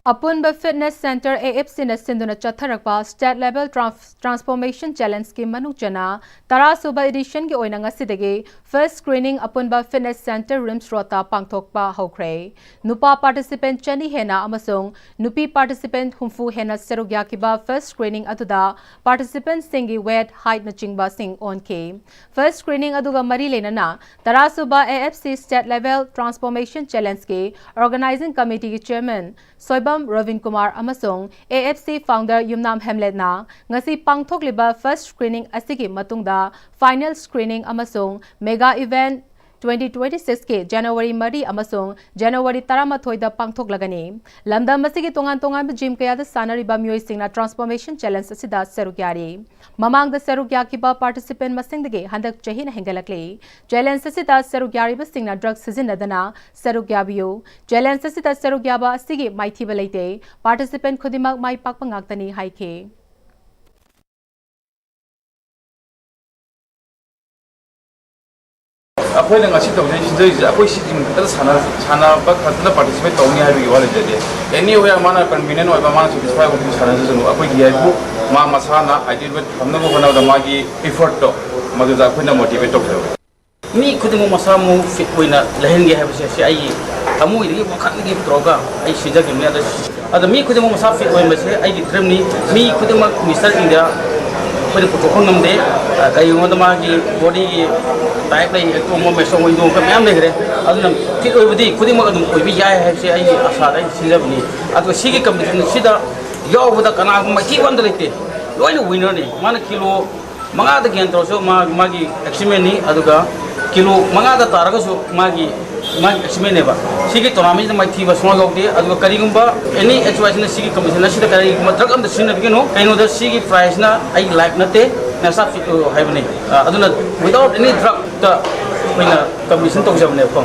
ꯑꯄꯨꯟꯕ Fitness Centre, A F C ꯅ ꯁꯤꯟꯗꯨꯅ ꯆꯠꯊꯔꯛꯄ State Level Trans-, Transformation Challenge ꯀꯤ ꯃꯅꯨꯡ ꯆꯟꯅ ꯇꯔꯥ ꯁꯨꯕ edition ꯒꯤ ꯑꯣꯏꯅ ꯉꯁꯤꯗꯒꯤ first screening ꯑꯄꯨꯟꯕ Fitness Centre RIMS Road ꯇ ꯄꯥꯡꯊꯣꯛꯄ ꯍꯧꯈ꯭ꯔꯦ꯫ ꯅꯨꯄꯥ participant ꯆꯅꯤ ꯍꯦꯟꯅ ꯑꯃꯁꯨꯡ ꯅꯨꯄꯤ participant ꯍꯨꯝꯐꯨ ꯍꯦꯟꯅ ꯁꯔꯨꯛ ꯌꯥꯈꯤꯕ first screening ꯑꯗꯨꯗ participant ꯁꯤꯡꯒꯤ weight, height ꯅꯆꯤꯡꯕꯁꯤꯡ ꯑꯣꯟꯈꯤ꯫ First screening ꯑꯗꯨꯒ ꯃꯔꯤ ꯂꯩꯅꯅ ꯇꯔꯥ ꯁꯨꯕ A F C State Level Transformation Challenge ꯀꯤ Organising Committee ꯒꯤ Chairman ꯁꯣꯏꯕꯝ ꯔꯣꯕꯤꯟ ꯀꯨꯃꯥꯔ ꯑꯃꯁꯨꯡ A F C founder ꯌꯨꯝꯅꯥꯝ ꯍꯦꯝꯂꯦꯠꯅ ꯉꯁꯤ ꯄꯥꯡꯊꯣꯛꯂꯤꯕ first screening ꯑꯁꯤꯒꯤ ꯃꯇꯨꯡꯗ final screening ꯑꯃꯁꯨꯡ mega event twenty twenty-six ꯀꯤ January ꯃꯔꯤ ꯑꯃꯁꯨꯡ January ꯇꯔꯥꯃꯥꯊꯣꯏꯗ ꯄꯥꯡꯊꯣꯛꯂꯒꯅꯤ꯫ ꯂꯝꯗꯝ ꯑꯁꯤꯒꯤ ꯇꯣꯉꯥꯟ ꯇꯣꯉꯥꯟꯕ gym ꯀꯌꯥꯗ ꯁꯥꯟꯅꯔꯤꯕ ꯃꯤꯑꯣꯏꯁꯤꯡꯅ transformation challenge ꯑꯁꯤꯗ ꯁꯔꯨꯛ ꯌꯥꯔꯤ꯫ ꯃꯃꯥꯡꯗ ꯁꯔꯨꯛ ꯌꯥꯈꯤꯕ participant ꯃꯁꯤꯡꯗꯒꯤ ꯍꯟꯗꯛ ꯆꯍꯤꯅ ꯍꯦꯟꯒꯠꯂꯛꯂꯤ꯫ Challenge ꯑꯁꯤꯗ ꯁꯔꯨꯛ ꯌꯥꯔꯤꯕꯁꯤꯡꯅ drug ꯁꯤꯖꯤꯟꯅꯗꯅ ꯁꯔꯨꯛ ꯌꯥꯕꯤꯌꯨ꯫ Challenge ꯑꯁꯤꯗ ꯁꯔꯨꯛ ꯌꯥꯕ ꯑꯁꯤꯒꯤ ꯃꯥꯏꯊꯤꯕ ꯂꯩꯇꯦ꯫ Participant ꯈꯨꯗꯤꯡꯃꯛ ꯃꯥꯏ ꯄꯥꯛꯄ ꯉꯥꯛꯇꯅꯤ ꯍꯥꯏꯈꯤ꯫ ꯑꯩꯈꯣꯏꯅ ꯉꯁꯤ ꯇꯧꯖꯩ, ꯁꯤꯟꯖꯔꯤꯁꯦ ꯑꯩꯈꯣꯏ ꯁꯤ gym ꯈꯛꯇꯗ ꯁꯥꯟꯅ-, ꯁꯥꯟꯅꯕ ꯈꯛꯇꯅ participate ꯇꯧꯅꯤ ꯍꯥꯏꯕꯒꯤ ꯋꯥ ꯂꯩꯖꯗꯦ꯫ Anywhere ꯃꯥꯅ convenient ꯑꯣꯏꯕ, ꯃꯥꯅ satisfy ꯑꯣꯏꯕ ꯁꯥꯟꯅꯖꯁꯅꯨ꯫ ꯑꯩꯈꯣꯏꯒꯤ ꯍꯥꯏꯕꯨ ꯃꯥ ꯃꯁꯥꯅ ideal weight ꯊꯝꯅꯕ ꯍꯣꯠꯅꯕꯗ ꯃꯥꯒꯤ effort ꯇꯣ ꯃꯗꯨꯗ ꯑꯩꯈꯣꯏꯅ motivate ꯇꯧꯖꯕ꯫ ꯃꯤ ꯈꯨꯗꯤꯡꯃꯛ ꯃꯁꯥ ꯃꯎ fit ꯑꯣꯏꯅ ꯂꯩꯍꯟꯒꯦ ꯍꯥꯏꯕꯁꯦ ꯁꯤ ꯑꯩꯒꯤ ꯊꯃꯣꯏꯗꯒꯤ ꯋꯥꯈꯜꯗꯒꯤ ꯄꯨꯊꯣꯛꯑꯒ ꯑꯩ ꯁꯤꯟꯖꯈꯤꯕꯅꯤ꯫ ꯑꯗ, ꯑꯗ ꯃꯤ ꯈꯨꯗꯤꯡꯃꯛ ꯃꯁꯥ fit ꯑꯣꯏꯍꯟꯕꯁꯦ ꯑꯩꯒꯤ dream ꯅꯤ꯫ ꯃꯤ ꯈꯨꯗꯤꯡꯃꯛ Mister India ꯑꯩꯈꯣꯏꯅ ꯄꯨꯊꯣꯛꯄ ꯉꯝꯗꯦ꯫ ꯑ, ꯀꯔꯤꯒꯨꯝꯕꯗ ꯃꯥꯒꯤ body ꯒꯤ type ꯂꯩ, ꯑꯇꯣꯡꯕ, ꯃꯦꯁꯣꯡ, ꯏꯟꯗꯣꯡ ꯃꯌꯥꯝ ꯂꯩꯈ꯭ꯔꯦ꯫ ꯑꯗꯨꯅ fit ꯑꯣꯏꯕꯗꯤ ꯈꯨꯗꯤꯡꯃꯛ ꯑꯗꯨꯝ ꯑꯣꯏꯕ ꯌꯥꯏ ꯍꯥꯏꯕꯁꯦ ꯑꯩꯒꯤ ꯑꯁꯥꯗ ꯑꯩꯅ ꯁꯤꯟꯖꯕꯅꯤ꯫ ꯑꯗꯨꯒ ꯁꯤꯒꯤ competition ꯁꯤꯗ ꯌꯥꯎꯕꯗ ꯀꯅꯥꯒꯨꯝꯕ ꯃꯥꯏꯊꯤꯕ ꯑꯝꯇ ꯂꯩꯇꯦ, ꯂꯣꯏꯅ winner ꯅꯤ꯫ ꯃꯥꯅ kilo ꯃꯉꯥꯗ gain ꯇꯧꯔꯁꯨ ꯃꯥ, ꯃꯥꯒꯤ achievement ꯅꯤ꯫ ꯑꯗꯨꯒ kilo ꯃꯉꯥꯗ ꯇꯥꯔꯒꯁꯨ ꯃꯥꯒꯤ, ꯃꯥꯒꯤ achievement ꯅꯦꯕ꯫ ꯁꯤꯒꯤ tournament ꯁꯤꯗ ꯃꯥꯏꯊꯤꯕ ꯁꯨꯡꯌꯥꯎ ꯌꯥꯎꯗꯦ꯫ ꯑꯗꯨꯒ ꯀꯔꯤꯒꯨꯝꯕ any H Y C ꯅ ꯁꯤꯒꯤ competition ꯑꯁꯤꯗ ꯀꯔꯤꯒꯨꯝꯕ drug ꯑꯝꯇ ꯁꯤꯖꯤꯟꯅꯕꯤꯒꯅꯨ꯫ ꯀꯩꯅꯣꯗ ꯁꯤꯒꯤ prize ꯅ ꯑꯩꯒꯤ life ꯅꯠꯇꯦ, ꯅꯁꯥ fit ꯑꯣꯏꯌꯣ ꯍꯥꯏꯕꯅꯤ꯫ ꯑ, ꯑꯗꯨꯅ without any drug ꯇ ꯑꯩꯈꯣꯏꯅ competition ꯇꯧꯖꯕꯅꯦꯕꯀꯣ꯫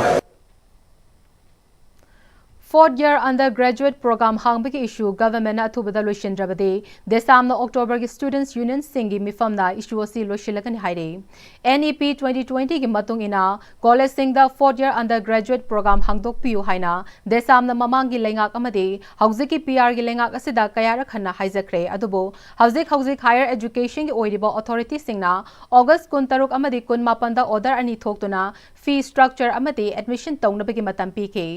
Fourth year undergraduate program ꯍꯥꯡꯕꯒꯤ issue government ꯅ ꯑꯊꯨꯕꯗ ꯂꯣꯏꯁꯤꯟꯗ꯭ꯔꯕꯗꯤ DESAM ꯅ October ꯒꯤ students union ꯁꯤꯡꯒꯤ ꯃꯤꯐꯝꯅ issue ꯑꯁꯤ ꯂꯣꯏꯁꯤꯜꯂꯒꯅꯤ ꯍꯥꯏꯔꯤ꯫ N E P twenty twenty ꯒꯤ ꯃꯇꯨꯡ ꯏꯟꯅ college ꯁꯤꯡꯗ fourth year undergraduate program ꯍꯥꯡꯗꯣꯛꯄꯤꯌꯨ ꯍꯥꯏꯅ DESAM ꯅ ꯃꯃꯥꯡꯒꯤ ꯂꯩꯉꯥꯛ ꯑꯃꯗꯤ ꯍꯧꯖꯤꯛꯀꯤ P R ꯒꯤ ꯂꯩꯉꯥꯛ ꯑꯁꯤꯗ ꯀꯌꯥꯔꯛ ꯍꯟꯅ ꯍꯥꯏꯖꯈ꯭ꯔꯦ꯫ ꯑꯗꯨꯕꯨ ꯍꯧꯖꯤꯛ ꯍꯧꯖꯤꯛ higher education ꯒꯤ ꯑꯣꯏꯔꯤꯕ authority ꯁꯤꯡꯅ August ꯀꯨꯟꯇꯔꯨꯛ ꯑꯃꯗꯤ ꯀꯨꯟꯃꯥꯄꯟꯗ order ꯑꯅꯤ ꯊꯣꯛꯇꯨꯅ fee structure ꯑꯃꯗꯤ admission ꯇꯧꯅꯕꯒꯤ ꯃꯇꯝ ꯄꯤꯈꯤ꯫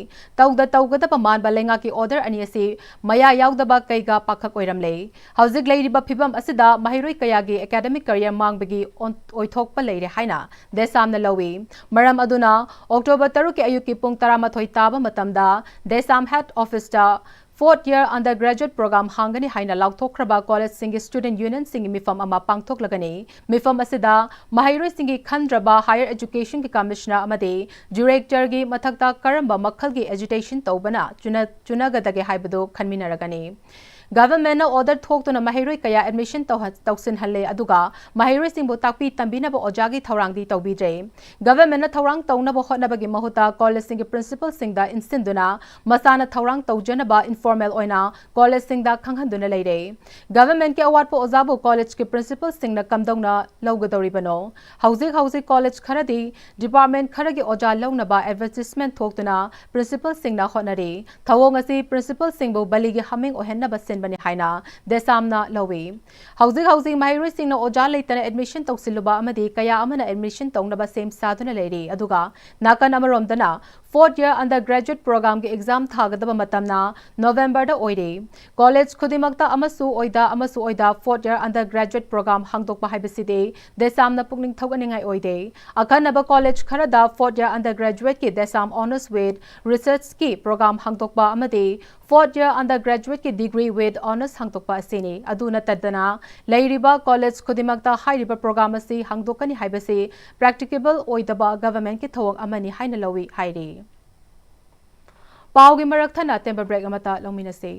ꯇꯧꯗ ꯇꯧꯒꯗꯕ ꯃꯥꯟꯕ ꯂꯩꯉꯥꯛꯀꯤ order ꯑꯅꯤ ꯑꯁꯤ ꯃꯌꯥ ꯌꯥꯎꯗꯕ ꯀꯩꯒ ꯄꯥꯈꯛ ꯑꯣꯏꯔꯝꯂꯦ꯫ ꯍꯧꯖꯤꯛ ꯂꯩꯔꯤꯕ ꯐꯤꯕꯝ ꯑꯁꯤꯗ ꯃꯍꯩꯔꯣꯏ ꯀꯌꯥꯒꯤ academic career ꯃꯥꯡꯕꯒꯤ ꯑꯣꯟ-, ꯑꯣꯏꯊꯣꯛꯄ ꯂꯩꯔꯦ ꯍꯥꯏꯅ DESAM ꯅ ꯂꯧꯏ꯫ ꯃꯔꯝ ꯑꯗꯨꯅ October ꯇꯔꯨꯛꯀꯤ ꯑꯌꯨꯛꯀꯤ ꯄꯨꯡ ꯇꯔꯥꯃꯥꯊꯣꯏ ꯇꯥꯕ ꯃꯇꯝꯗ DESAM head office ꯇ fourth year undergraduate program ꯍꯥꯡꯒꯅꯤ ꯍꯥꯏꯅ ꯂꯥꯎꯊꯣꯛꯈ꯭ꯔꯕ college ꯁꯤꯡꯒꯤ student union ꯁꯤꯡꯒꯤ ꯃꯤꯐꯝ ꯑꯃ ꯄꯥꯡꯊꯣꯛꯂꯒꯅꯤ꯫ ꯃꯤꯐꯝ ꯑꯁꯤꯗ ꯃꯍꯩꯔꯣꯏꯁꯤꯡꯒꯤ ꯈꯟꯗ꯭ꯔꯕ higher education ꯒꯤ commissioner ꯑꯃꯗꯤ director ꯒꯤ ꯃꯊꯛꯇ ꯀꯔꯝꯕ ꯃꯈꯜꯒꯤ agitation ꯇꯧꯕꯅ ꯆꯨꯅ-, ꯆꯨꯅꯒꯗꯒꯦ ꯍꯥꯏꯕꯗꯨ ꯈꯟꯃꯤꯟꯅꯔꯒꯅꯤ꯫ Government ꯅ order ꯊꯣꯛꯇꯨꯅ ꯃꯍꯩꯔꯣꯏ ꯀꯌꯥ admission ꯇꯧꯍ-, ꯇꯧꯁꯤꯟꯍꯜꯂꯦ, ꯑꯗꯨꯒ ꯃꯍꯩꯔꯣꯏꯁꯤꯡꯕꯨ ꯇꯥꯛꯄꯤ ꯇꯝꯕꯤꯅꯕ ꯑꯣꯖꯥꯒꯤ ꯊꯧꯔꯥꯡꯗꯤ ꯇꯧꯕꯤꯗ꯭ꯔꯦ꯫ Government ꯅ ꯊꯧꯔꯥꯡ ꯇꯧꯅꯕ ꯍꯣꯠꯅꯕꯒꯤ ꯃꯍꯨꯠꯇ college ꯁꯤꯡꯒꯤ principal ꯁꯤꯡꯗ ꯏꯟꯁꯤꯟꯗꯨꯅ ꯃꯁꯥꯅ ꯊꯧꯔꯥꯡ ꯇꯧꯖꯅꯕ informal ꯑꯣꯏꯅ college ꯁꯤꯡꯗ ꯈꯪꯍꯟꯗꯨꯅ ꯂꯩꯔꯦ꯫ Government ꯀꯤ ꯑꯋꯥꯠꯄ ꯑꯣꯖꯥꯕꯨ college ꯀꯤ principal ꯁꯤꯡꯅ ꯀꯝꯗꯧꯅ ꯂꯧꯒꯗꯧꯔꯤꯕꯅꯣ? ꯍꯧꯖꯤꯛ ꯍꯧꯖꯤꯛ college ꯈꯔꯗꯤ department ꯈꯔꯒꯤ ꯑꯣꯖꯥ ꯂꯧꯅꯕ advertisement ꯊꯣꯛꯇꯨꯅ principal ꯁꯤꯡꯅ ꯍꯣꯠꯅꯔꯤ꯫ ꯊꯧꯑꯣꯡ ꯑꯁꯤ principal ꯁꯤꯡꯕꯨ ꯕꯂꯤꯒꯤ ꯍꯥꯃꯦꯡ ꯑꯣꯏꯍꯟꯅꯕ ꯁꯤꯟꯕꯅꯤ ꯍꯥꯏꯅ DESAM ꯅ ꯂꯧꯏ꯫ ꯍꯧꯖꯤꯛ ꯍꯧꯖꯤꯛ ꯃꯍꯩꯔꯣꯏꯁꯤꯡꯅ ꯑꯣꯖꯥ ꯂꯩꯇꯅ admission ꯇꯧꯁꯤꯜꯂꯨꯕ ꯑꯃꯗꯤ ꯀꯌꯥ ꯑꯃꯅ admission ꯇꯧꯅꯕ ꯁꯦꯝ ꯁꯥꯗꯨꯅ ꯂꯩꯔꯤ꯫ ꯑꯗꯨꯒ ꯅꯥꯀꯟ ꯑꯃꯔꯣꯝꯗꯅ fourth year undergraduate program ꯒꯤ exam ꯊꯥꯒꯗꯕ ꯃꯇꯝꯅ November ꯗ ꯑꯣꯏꯔꯤ꯫ College ꯈꯨꯗꯤꯡꯃꯛꯇ ꯑꯃꯁꯨ ꯑꯣꯏꯗ ꯑꯃꯁꯨ ꯑꯣꯏꯗ fourth year undergraduate program ꯍꯥꯡꯗꯣꯛꯄ ꯍꯥꯏꯕꯁꯤꯗꯤ DESAM ꯅ ꯄꯨꯛꯅꯤꯡ ꯊꯧꯒꯠꯅꯤꯡꯉꯥꯏ ꯑꯣꯏꯗꯦ꯫ ꯑꯈꯟꯅꯕ college ꯈꯔꯗ fourth year undergraduate ꯀꯤ DESAM honours with research ꯀꯤ program ꯍꯥꯡꯗꯣꯛꯄ ꯑꯃꯗꯤ fourth year undergraduate ꯀꯤ degree with honours ꯍꯥꯡꯗꯣꯛꯄ ꯑꯁꯤꯅꯤ꯫ ꯑꯗꯨ ꯅꯠꯇꯗꯅ ꯂꯩꯔꯤꯕ college ꯈꯨꯗꯤꯡꯃꯛꯇ ꯍꯥꯏꯔꯤꯕ program ꯑꯁꯤ ꯍꯥꯡꯗꯣꯛꯀꯅꯤ ꯍꯥꯏꯕꯁꯤ practicable ꯑꯣꯏꯗꯕ government ꯀꯤ ꯊꯧꯑꯣꯡ ꯑꯃꯅꯤ ꯍꯥꯏꯅ ꯂꯧꯏ ꯍꯥꯏꯔꯤ꯫ ꯄꯥꯎꯒꯤ ꯃꯔꯛ ꯊꯠꯅ temper break ꯑꯃꯠꯇ ꯂꯧꯃꯤꯟꯅꯁꯤ꯫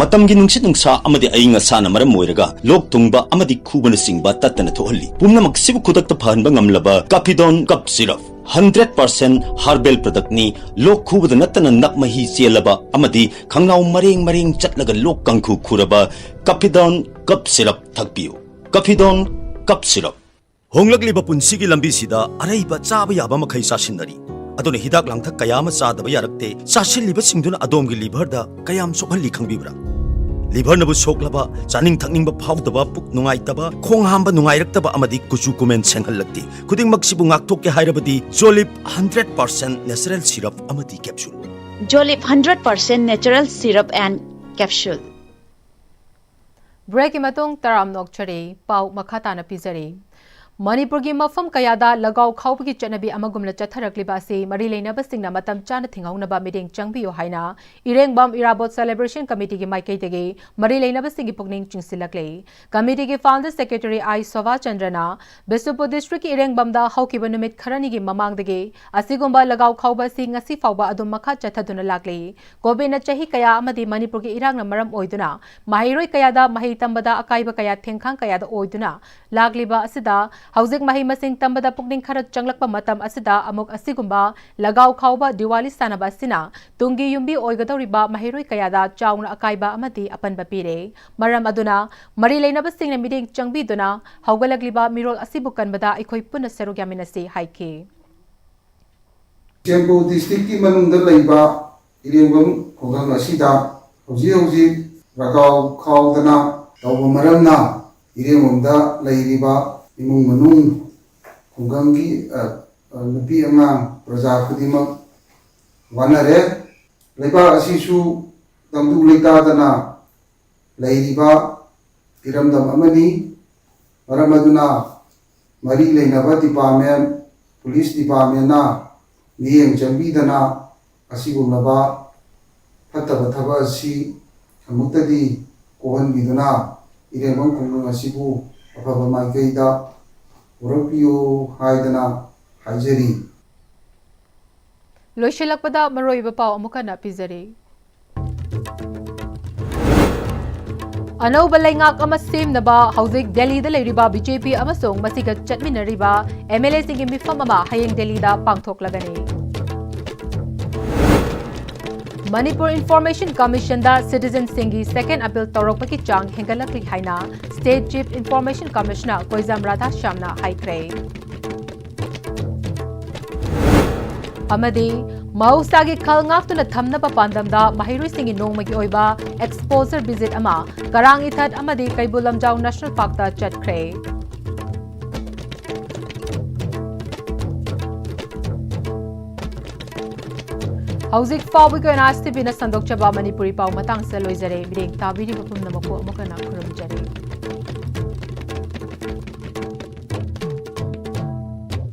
ꯃꯇꯝꯒꯤ ꯅꯨꯡꯁꯤꯠ ꯅꯨꯡꯁꯥ ꯑꯃꯗꯤ ꯑꯏꯪ ꯑꯁꯥꯅ ꯃꯔꯝ ꯑꯣꯏꯔꯒ ꯂꯣꯛ ꯊꯨꯡꯕ ꯑꯃꯗꯤ ꯈꯨꯕꯅꯆꯤꯡꯕ ꯇꯠꯇꯅ ꯊꯣꯛꯍꯜꯂꯤ꯫ ꯄꯨꯝꯅꯃꯛꯁꯤꯕꯨ ꯈꯨꯗꯛꯇ ꯐꯍꯟꯕ ꯉꯝꯂꯕ Cappidone Cough Syrup꯫ Hundred percent herbal ꯄ꯭ꯔꯗꯛꯅꯤ꯫ ꯂꯣꯛ ꯈꯨꯕꯗ ꯅꯠꯇꯅ ꯅꯞ ꯃꯍꯤ ꯆꯦꯜꯂꯕ ꯑꯃꯗꯤ ꯈꯪꯅꯥꯎ ꯃꯔꯦꯡ ꯃꯔꯦꯡ ꯆꯠꯂꯒ ꯂꯣꯛ ꯀꯥꯡꯈꯨ ꯈꯨꯔꯕ ꯀꯐꯤꯗꯣꯟ ꯀꯞ ꯁꯤꯔꯞ ꯊꯛꯄꯤꯌꯨ꯫ ꯀꯐꯤꯗꯣꯟ ꯀꯞ ꯁꯤꯔꯞ꯫ ꯍꯣꯡꯂꯛꯂꯤꯕ ꯄꯨꯟꯁꯤꯒꯤ ꯂꯝꯕꯤꯁꯤꯗ ꯑꯔꯩꯕ ꯆꯥꯕ ꯌꯥꯕ ꯃꯈꯩ ꯆꯥꯁꯤꯟꯅꯔꯤ꯫ ꯑꯗꯨꯅ ꯍꯤꯗꯥꯛ ꯂꯥꯡꯊꯛ ꯀꯌꯥ ꯑꯃ ꯆꯥꯗꯕ ꯌꯥꯔꯛꯇꯦ꯫ ꯆꯥꯁꯤꯜꯂꯤꯕꯁꯤꯡꯗꯨꯅ ꯑꯗꯣꯝꯒꯤ ꯂꯤꯚꯔꯗ ꯀꯌꯥꯝ ꯁꯣꯛꯍꯜꯂꯤ ꯈꯪꯕꯤꯕ꯭ꯔꯥ? ꯂꯤꯚꯔꯅꯕꯨ ꯁꯣꯛꯂꯕ, ꯆꯥꯅꯤꯡ ꯊꯛꯅꯤꯡꯕ ꯐꯥꯎꯗꯕ, ꯄꯨꯛ ꯅꯨꯡꯉꯥꯏꯇꯕ, ꯈꯣꯡ ꯍꯥꯝꯕ ꯅꯨꯡꯉꯥꯏꯔꯛꯇꯕ ꯑꯃꯗꯤ ꯀꯨꯆꯨ ꯀꯨꯃꯦꯟ ꯁꯦꯡꯍꯜꯂꯛꯇꯦ꯫ ꯈꯨꯗꯤꯡꯃꯛꯁꯤꯕꯨ ꯉꯥꯛꯊꯣꯛꯀꯦ ꯍꯥꯏꯔꯕꯗꯤ ꯖꯣꯂꯤꯞ ꯍꯟꯗ꯭ꯔꯦꯠ ꯄꯥꯔꯁꯦꯟ ꯅꯦꯆꯔꯦꯜ ꯁꯤꯔꯞ ꯑꯃꯗꯤ capsule. Jolip hundred percent natural syrup and capsule. ꯕ꯭ꯔꯦꯛꯀꯤ ꯃꯇꯨꯡ ꯇꯔꯥꯝ ꯅꯣꯛꯆꯔꯤ꯫ ꯄꯥꯎ ꯃꯈꯥ ꯇꯥꯅ ꯄꯤꯖꯔꯤ꯫ ꯃꯅꯤꯄꯨꯔꯒꯤ ꯃꯐꯝ ꯀꯌꯥꯗ ꯂꯒꯥꯎ ꯈꯥꯎꯕꯒꯤ ꯆꯠꯅꯕꯤ ꯑꯃꯒꯨꯝꯅ ꯆꯠꯊꯔꯛꯂꯤꯕ ꯑꯁꯤ ꯃꯔꯤ ꯂꯩꯅꯕꯁꯤꯡꯅ ꯃꯇꯝ ꯆꯥꯅ ꯊꯤꯡꯍꯧꯅꯕ ꯃꯤꯠꯌꯦꯡ ꯆꯪꯕꯤꯌꯨ ꯍꯥꯏꯅ ꯏꯔꯦꯡꯕꯝ ꯏꯔꯥꯕꯣꯠ ꯁꯦꯂꯦꯕ꯭ꯔꯦꯁꯟ ꯀꯃꯤꯇꯤꯒꯤ ꯃꯥꯏꯀꯩꯗꯒꯤ ꯃꯔꯤ ꯂꯩꯅꯕꯁꯤꯡꯒꯤ ꯄꯨꯛꯅꯤꯡ ꯆꯤꯡꯁꯤꯜꯂꯛꯂꯤ꯫ ꯀꯃꯤꯇꯤꯒꯤ ꯐꯥꯎꯟꯗꯔ ꯁꯦꯀ꯭ꯔꯦꯇꯔꯤ ꯑꯥꯏ ꯁꯣꯚꯥ ꯆꯟꯗ꯭ꯔꯅ ꯕꯤꯁꯅꯨꯄꯨꯔ ꯗꯤꯁꯇ꯭ꯔꯤꯛꯀꯤ ꯏꯔꯦꯡꯕꯝꯗ ꯍꯧꯈꯤꯕ ꯅꯨꯃꯤꯠ ꯈꯔꯅꯤꯒꯤ ꯃꯃꯥꯡꯗꯒꯤ ꯑꯁꯤꯒꯨꯝꯕ ꯂꯒꯥꯎ ꯈꯥꯎꯕ ꯑꯁꯤ ꯉꯁꯤ ꯐꯥꯎꯕ ꯑꯗꯨꯝ ꯃꯈꯥ ꯆꯠꯊꯗꯨꯅ ꯂꯥꯛꯂꯤ꯫ ꯀꯣꯚꯤꯗꯅ ꯆꯍꯤ ꯀꯌꯥ ꯑꯃꯗꯤ ꯃꯅꯤꯄꯨꯔꯒꯤ ꯏꯔꯥꯡꯅ ꯃꯔꯝ ꯑꯣꯏꯗꯨꯅ ꯃꯍꯩꯔꯣꯏ ꯀꯌꯥꯗ ꯃꯍꯩ ꯇꯝꯕꯗ ꯑꯀꯥꯏꯕ ꯀꯌꯥ ꯊꯦꯡꯈꯥꯡ ꯀꯌꯥꯗ ꯑꯣꯏꯗꯨꯅ ꯂꯥꯛꯂꯤꯕ ꯑꯁꯤꯗ ꯍꯧꯖꯤꯛ ꯃꯍꯩ ꯃꯁꯤꯡ ꯇꯝꯕꯗ ꯄꯨꯛꯅꯤꯡ ꯈꯔ ꯆꯪꯂꯛꯄ ꯃꯇꯝ ꯑꯁꯤꯗ ꯑꯃꯨꯛ ꯑꯁꯤꯒꯨꯝꯕ ꯂꯒꯥꯎ ꯈꯥꯎꯕ ꯗꯤꯋꯥꯂꯤ ꯁꯥꯟꯅꯕ ꯑꯁꯤꯅ ꯇꯨꯡꯒꯤ ꯌꯨꯝꯕꯤ ꯑꯣꯏꯒꯗꯧꯔꯤꯕ ꯃꯍꯩꯔꯣꯏ ꯀꯌꯥꯗ ꯆꯥꯎꯅ ꯑꯀꯥꯏꯕ ꯑꯃꯗꯤ ꯑꯄꯟꯕ ꯄꯤꯔꯦ꯫ ꯃꯔꯝ ꯑꯗꯨꯅ ꯃꯔꯤ ꯂꯩꯅꯕꯁꯤꯡꯅ ꯃꯤꯠꯌꯦꯡ ꯆꯪꯕꯤꯗꯨꯅ ꯍꯧꯒꯠꯂꯛꯂꯤꯕ ꯃꯤꯔꯣꯜ ꯑꯁꯤꯕꯨ ꯀꯟꯕꯗ ꯑꯩꯈꯣꯏ ꯄꯨꯟꯅ ꯁꯔꯨꯛ ꯌꯥꯃꯤꯟꯅꯁꯤ ꯍꯥꯏꯈꯤ꯫ ꯆꯨꯔꯆꯥꯟꯄꯨꯔ ꯗꯤꯁꯇ꯭ꯔꯤꯛꯀꯤ ꯃꯅꯨꯡꯗ ꯂꯩꯕ ꯏꯔꯦꯡꯕꯝ ꯈꯨꯡꯒꯪ ꯑꯁꯤꯗ ꯍꯧꯖꯤꯛ ꯍꯧꯖꯤꯛ ꯂꯒꯥꯎ ꯈꯥꯎꯗꯅ ꯇꯧꯕ ꯃꯔꯝꯅ ꯏꯔꯦꯡꯕꯝꯗ ꯂꯩꯔꯤꯕ ꯏꯃꯨꯡ ꯃꯅꯨꯡ, ꯈꯨꯡꯒꯪꯒꯤ, ꯑ, ꯑ, ꯅꯨꯄꯤ ꯑꯉꯥꯡ, ꯄ꯭ꯔꯖꯥ ꯈꯨꯗꯤꯡꯃꯛ ꯋꯥꯅꯔꯦ꯫ ꯂꯩꯕꯥꯛ ꯑꯁꯤꯁꯨ ꯇꯪꯗꯨ ꯂꯩꯇꯥꯗꯅ ꯂꯩꯔꯤꯕ ꯏꯔꯝꯗꯝ ꯑꯃꯅꯤ꯫ ꯃꯔꯝ ꯑꯗꯨꯅ ꯃꯔꯤ ꯂꯩꯅꯕ ꯗꯤꯄꯥꯔꯠꯃꯦꯟ, ꯄꯨꯂꯤꯁ ꯗꯤꯄꯥꯔꯠꯃꯦꯟꯅ ꯃꯤꯠꯌꯦꯡ ꯆꯪꯕꯤꯗꯅ ꯑꯁꯤꯒꯨꯝꯂꯕ ꯐꯠꯇꯕ ꯊꯕꯛ ꯑꯁꯤ ꯑꯃꯨꯛꯇꯗꯤ ꯀꯣꯛꯍꯟꯕꯤꯗꯨꯅ ꯏꯔꯦꯡꯕꯝ ꯈꯨꯡꯒꯪ ꯑꯁꯤꯕꯨ ꯑꯐꯕ ꯃꯥꯏꯀꯩꯗ ꯄꯨꯔꯛꯄꯤꯌꯨ ꯍꯥꯏꯗꯅ ꯍꯥꯏꯖꯔꯤ꯫ ꯂꯣꯏꯁꯤꯜꯂꯛꯄꯗ ꯃꯔꯨꯑꯣꯏꯕ ꯄꯥꯎ ꯑꯃꯨꯛ ꯍꯟꯅ ꯄꯤꯖꯔꯤ꯫ ꯑꯅꯧꯕ ꯂꯩꯉꯥꯛ ꯑꯃ ꯁꯦꯝꯅꯕ ꯍꯧꯖꯤꯛ ꯗꯦꯜꯂꯤꯗ ꯂꯩꯔꯤꯕ ꯕꯤ ꯖꯦ ꯄꯤ ꯑꯃꯁꯨꯡ ꯃꯁꯤꯒ ꯆꯠꯃꯤꯟꯅꯔꯤꯕ ꯑꯦꯝ ꯑꯦꯜ ꯑꯦꯁꯤꯡꯒꯤ ꯃꯤꯐꯝ ꯑꯃ ꯍꯌꯦꯡ ꯗꯦꯜꯂꯤꯗ ꯄꯥꯡꯊꯣꯛꯂꯒꯅꯤ꯫ ꯃꯅꯤꯄꯨꯔ ꯏꯟꯐꯣꯔꯃꯦꯁꯟ ꯀꯃꯤꯁꯟꯗ ꯁꯤꯇꯤꯖꯟꯁꯤꯡꯒꯤ ꯁꯦꯀꯦꯟ ꯑꯄꯤꯜ ꯇꯧꯔꯛꯄꯒꯤ ꯆꯥꯡ ꯍꯦꯟꯒꯠꯂꯛꯂꯤ ꯍꯥꯏꯅ ꯁ꯭ꯇꯦꯠ ꯆꯤꯐ ꯏꯟꯐꯣꯔꯃꯦꯁꯟ ꯀꯃꯤꯁꯅꯔ ꯀꯣꯏꯖꯝ ꯔꯥꯙꯥꯁ꯭ꯌꯥꯝꯅ ꯍꯥꯏꯈ꯭ꯔꯦ꯫ ꯑꯃꯗꯤ ꯃꯍꯧꯁꯥꯒꯤ ꯈꯜ ꯉꯥꯛꯇꯨꯅ ꯊꯝꯅꯕ ꯄꯥꯟꯗꯝꯗ ꯃꯍꯩꯔꯣꯏꯁꯤꯡꯒꯤ ꯅꯣꯡꯃꯒꯤ ꯑꯣꯏꯕ ꯑꯦꯛꯁꯄꯣꯖꯔ ꯚꯤꯖꯤꯠ ꯑꯃ ꯀꯔꯥꯡ ꯏꯊꯠ ꯑꯃꯗꯤ ꯀꯩꯕꯨꯜ ꯂꯝꯖꯥꯎ ꯅꯦꯁꯅꯦꯜ ꯄꯥꯔꯛꯇ ꯆꯠꯈ꯭ꯔꯦ꯫ ꯍꯧꯖꯤꯛ ꯐꯥꯎꯕꯒꯤ ꯑꯣꯏꯅ ꯑꯦꯁ ꯇꯤ ꯚꯤꯅ ꯁꯟꯗꯣꯛꯆꯕ ꯃꯅꯤꯄꯨꯔꯤ ꯄꯥꯎ ꯃꯇꯥꯡꯁꯤꯗ ꯂꯣꯏꯖꯔꯦ꯫ ꯃꯤꯠꯌꯦꯡ ꯇꯥꯕꯤꯔꯤꯕ ꯄꯨꯝꯅꯃꯛꯄꯨ ꯑꯃꯨꯛ ꯍꯟꯅ ꯈꯨꯔꯨꯝꯖꯔꯤ꯫